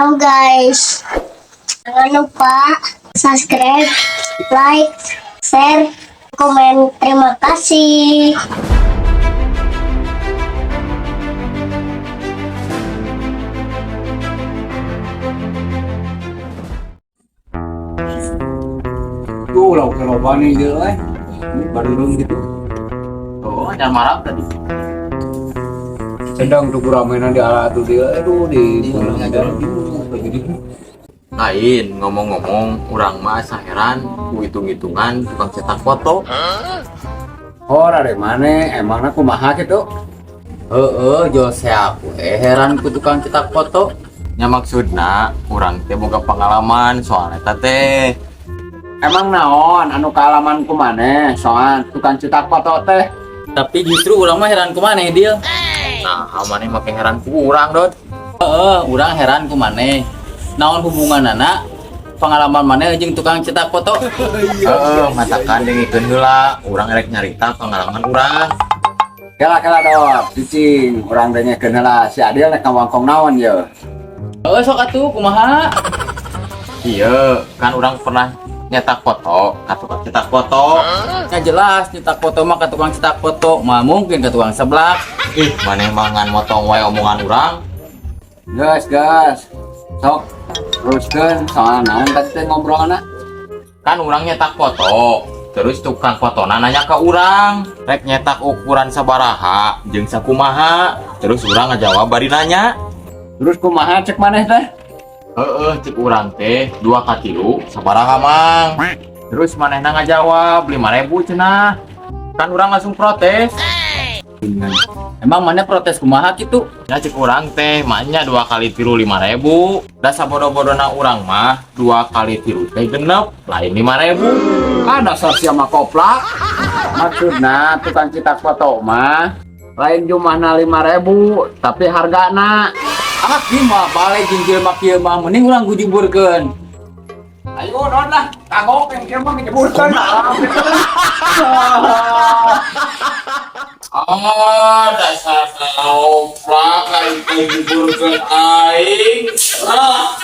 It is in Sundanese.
Halo guys, jangan lupa subscribe, like, share, komen. Terima kasih. Tuh lauk loba nih dia eh. Baru gitu. Oh, jangan marah tadi. Sedang tuh kuramenan di ala tuh dia, aduh, di jadi. Lain ngomong-ngomong, urang mah asa heran ku hitung-hitungan tukang cetak foto. Oh, dari mana? Emangnya kumaha gitu? Heeh, jose aku heran ku tukang cetak foto. Nya maksudna urang teh boga pengalaman soal eta teh. Emang naon anu kaalaman ku maneh soal tukang cetak foto teh? Tapi justru urang mah heran ku maneh, Dil. Nah, maneh make heran ku urang, Dot. Heeh, urang heran ku maneh. Naon hubunganana pengalaman maneh jeung tukang cetak foto? Heeh, matakan dengekeun heula, urang erek nyarita pengalaman urang. Kela kela, Dot, cicing, urang dengekeun heula si Adil nek ngawangkong naon ye. Heeh, sok atuh kumaha? Iya, kan urang pernah nyetak foto ka tukang cetak foto. Ya jelas nyetak foto mah ka tukang cetak foto, mah mungkin ka tukang seblak. Ih, maneh mah ngan motong wae omongan urang. Gas gas. Sok teruskeun soal naon tadi teh ngobrolna. Kan urang nyetak foto, terus tukang fotona nanya ke urang rek nyetak ukuran sabaraha jeung sakumaha. Terus urang ngajawab bari nanya. Terus kumaha cek maneh teh? Heeh, cek urang teh 2 ka 3 sabaraha, Mang? Terus manehna ngajawab 5.000 cenah. Kan urang langsung protes. Emang maneh protes kumaha gitu? Ya cek urang teh maknya 2 kali 3 5.000. Da sabodo-bodona urang mah 2 kali 3 teh 6, lain 5.000. Ah, dasar sia mah koplak. Maksudna tukang cetak foto mah lain jumlahna 5.000, tapi hargana. Ah, kieu mah balik jeung jelema kieu mah mending urang gujuburkeun. Ayo non lah, kagok yang kieu mah ngejeburkeun. Ah, dasar koplak, aing teh jiburkeun aing. Ah.